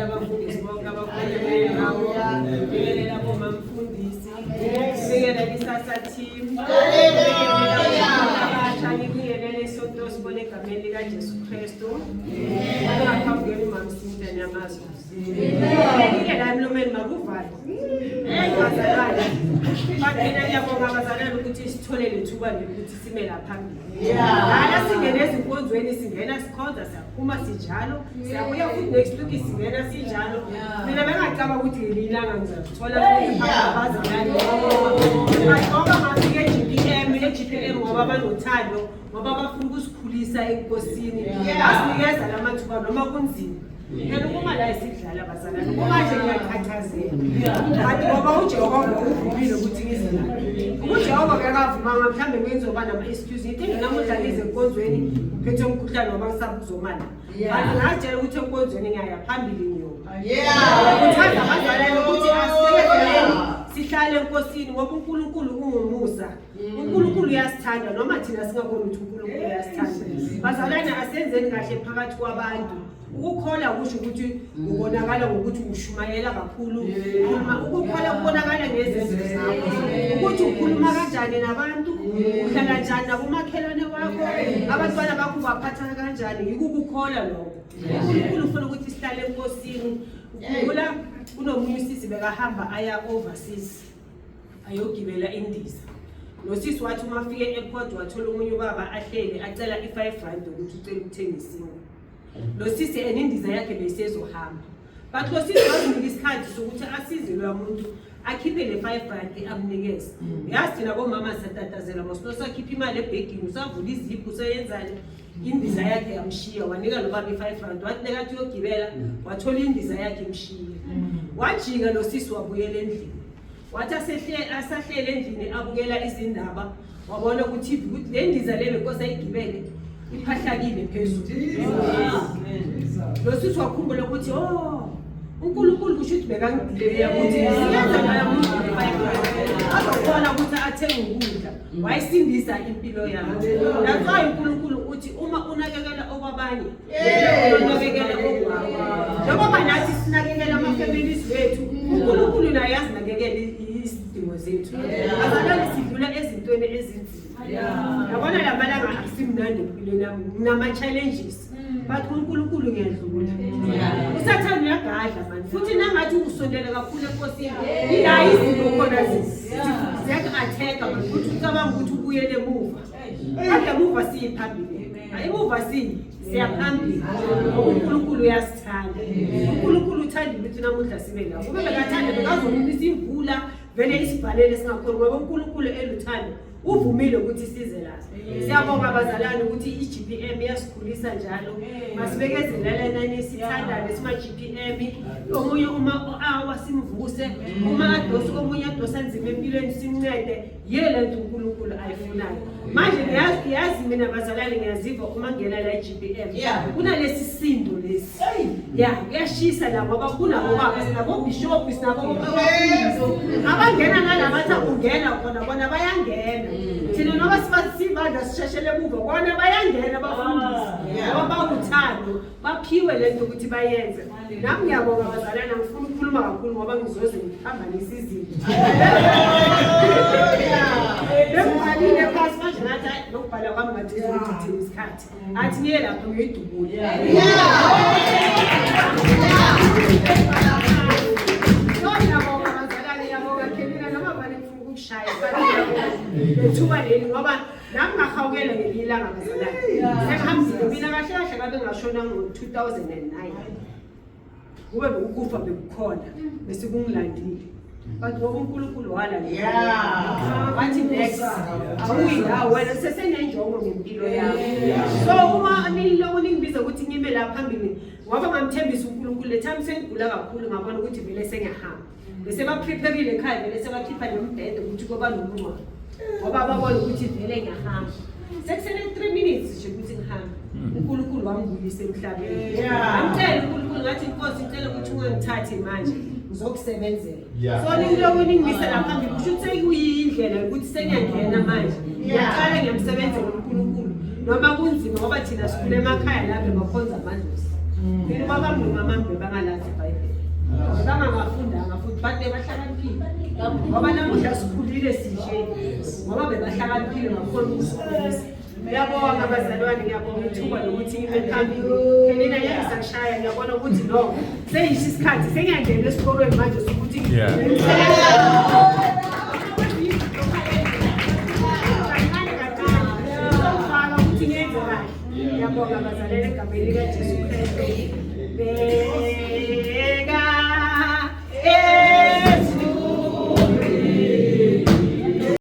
Ngibingelela abafundisi bonke abakhona kule ndawo. Ngibingelela bomamfundisi. Ngibingelela isasa team. Ngibingelela abasha, ngibingelela isonto sibone egameni likaJesu Kristu. Ngaphambi kwenu mamsinda niyamazi. Ngike la emlomeni makuvale. Hey bazalwane. But mina ngiyabonga bazalwane ukuthi sithole lethuba lokuthi sime la phambili. Lana singena ezinkonzweni singena sikhonza siyaphuma sinjalo. Siyabuya futhi next week singena sinjalo. Mina bengacaba ukuthi ngelinye ilanga ngizathola abazalwane. But ngoba ngafika e-GPM, e-GPM ngoba banothando, ngoba bafuna ukusikhulisa enkosini. Basinikeza lamathuba noma kunzima. Phela ukuma la isidlala bazalwane, ukuma nje ngiyaqhathazela. Kanti ngoba uJehova uvumile ukuthi ngize la. UJehova bekavumanga mhlawumbe ngizoba nama-excuse. Ngithi namuhla ngize enkonzweni ngiphethe umkhuhlane ngoba ngisabuzomala. Kanti ngazitshela ukuthi enkonzweni ngiyaya phambili ngiyoba. Ngithanda abazalwane ukuthi asibekezeleni sihlale enkosini ngoba uNkulunkulu ungumusa. uNkulunkulu uyasithanda noma thina singaboni ukuthi uNkulunkulu uyasithanda. Bazalwane asenzeni kahle phakathi kwabantu. Ukukholwa kusho ukuthi ubonakala ngokuthi ushumayela kakhulu, ukhuluma ukukholwa kubonakala ngezenzo zakho. Ukuthi ukhuluma kanjani nabantu, uhlala njani nabomakhelwane wakho, abantwana bakho ubaphatha kanjani, yikukukholwa lokho. uNkulunkulu ufuna ukuthi sihlale enkosini. Ukhumbula kunomunye usisi bekahamba aya overseas ayogibela indiza. Lo sisi wathi uma afike e-airport wathola omunye ubaba ahleli acela i-5 rand ukuthi ucela ukuthenga isinkwa. Lo sisi and indiza yakhe beyisezohamba. But lo sisi wazinika isikhathi sokuthi asize loya muntu akhiphe le 5 rand amnikeze. Yazi thina bomama siyatatazela mos nosakhipha imali ebhegini usavula iziphu usayenzani indiza yakhe yamshiya wanika lo baba i-5 rand wathi nekathi uyogibela wathola indiza yakhe imshiye. Wajika lo sisi wabuyela endlini. Wathi asahlele endlini abukela izindaba wabona ku-TV ukuthi le ndiza le benkosi ayigibele iphahlakile phezulu. Lo sisi wakhumbula ukuthi oh uNkulunkulu kusho ukuthi bekangidileya ukuthi siyenza naye umuntu azokhona ukuthi athenge ukudla wayisindisa impilo yakhe. That's why uNkulunkulu uthi uma unakekela okwabanye unakekela okwakho. Njengoba nathi sinakekela ama-families wethu, uNkulunkulu naye azinakekela izidingo zethu. Azalwane sidlula ezintweni ezinzima. Yabona la malanga akusimnandi empilweni yami, nginama-challenges. But uNkulunkulu ngiyadlula. Usathane uyagadla mani. Futhi nangathi usondele kakhulu enkosini, ila izinto khona ziyaku-attack-a mani. Futhi ucabanga ukuthi ubuyele emuva. Kodwa emuva siyi phambili. Emuva siyi siyaphambili. Ngoba uNkulunkulu uyasithanda. uNkulunkulu uthanda ukuthi namuhla sibe la. Kube bekathanda bekazonisa imvula vele isibhalele singakhoni ngoba uNkulunkulu eluthando uvumile ukuthi size la. Siyabonga abazalwane ukuthi i-GPM iyasikhulisa njalo. Masibekezeleleni sithandane sima GPM. Omunye uma awa simvuse, uma adosa omunye adosa nzima empilweni simncede. Yiyo le nto uNkulunkulu ayifunayo. Manje ngiyazi yazi mina bazalwane ngiyaziva uma ngena la e-GPM. Kunalesi sindo lesi. Ya, kuyashisa la ngoba kunabo baba sinabo bishop sinabo abafundisi. Abangena nalabathi akungena khona bona bayangena. Thina noma sibandla sisheshele emuva bona bayangena abafundisi. Ngoba bawuthando baphiwe le nto ukuthi bayenze. Nami ngiyabonga bazalwane angifuni ukukhuluma kakhulu ngoba ngizoze ngiphambanise izinto. Bengibhalile phasi manje ngathi hayi lokubhala kwami ngathi kuzongithini isikhathi. Athi ngiye lapho ngiyidubule. So ngiyabonga bazalwane ngiyabonga Khelina noma vane ngifuna ukukushaya but lethuba leli ngoba nami ngahawukela ngelinye ilanga bazalwane. Sengihambile mina kahle kahle ngabe ngashona ngo-2009. Kube bekukufa bekukhona bese kungilandile. But ngoba uNkulunkulu wala wathi next awuyindawo wena sesenenjongo ngempilo yakho. So uma niloko ningibiza ukuthi ngime la phambili ngoba ngamthembisa uNkulunkulu le time sengigula kakhulu ngabona ukuthi vele sengiyahamba. Bese baprepare ekhaya vele sebakhipha nombhede ukuthi koba nomngcwabo. Ngoba babona ukuthi vele ngiyahamba. Sekusele 3 minutes nje ukuthi ngihambe. uNkulunkulu wangibuyisa emhlabeni. Ngicela uNkulunkulu ngathi inkosi ngicela ukuthi ungangithathi manje ngizokusebenzela. So niloko ningimisa la phambili kusho ukuthi sekuyindlela yokuthi sengiyangena manje. Ngiyaqala ngiyamsebenzela uNkulunkulu. Noma kunzima ngoba thina sikhule emakhaya lapho bakhonza amadlozi. Mina ubaba nomama bebangalazi iBhayibheli. Bangangafundanga futhi but bebahlakaniphile. Ngoba namuhla sikhulile sinje ngoba bebahlakaniphile ngakhona ukusikhulisa. Ngiyabonga bazalwane, ngiyabonga ithuba lokuthi ngime phambili. Mina ngeke ngisakushaya, ngiyabona ukuthi no seyisho isikhathi sengiyangena esikolweni manje sokuthi kancane kancane ngizofaka ukuthi ngenze kahle. Ngiyabonga bazalwane egameni likaJesu Kristu. Beka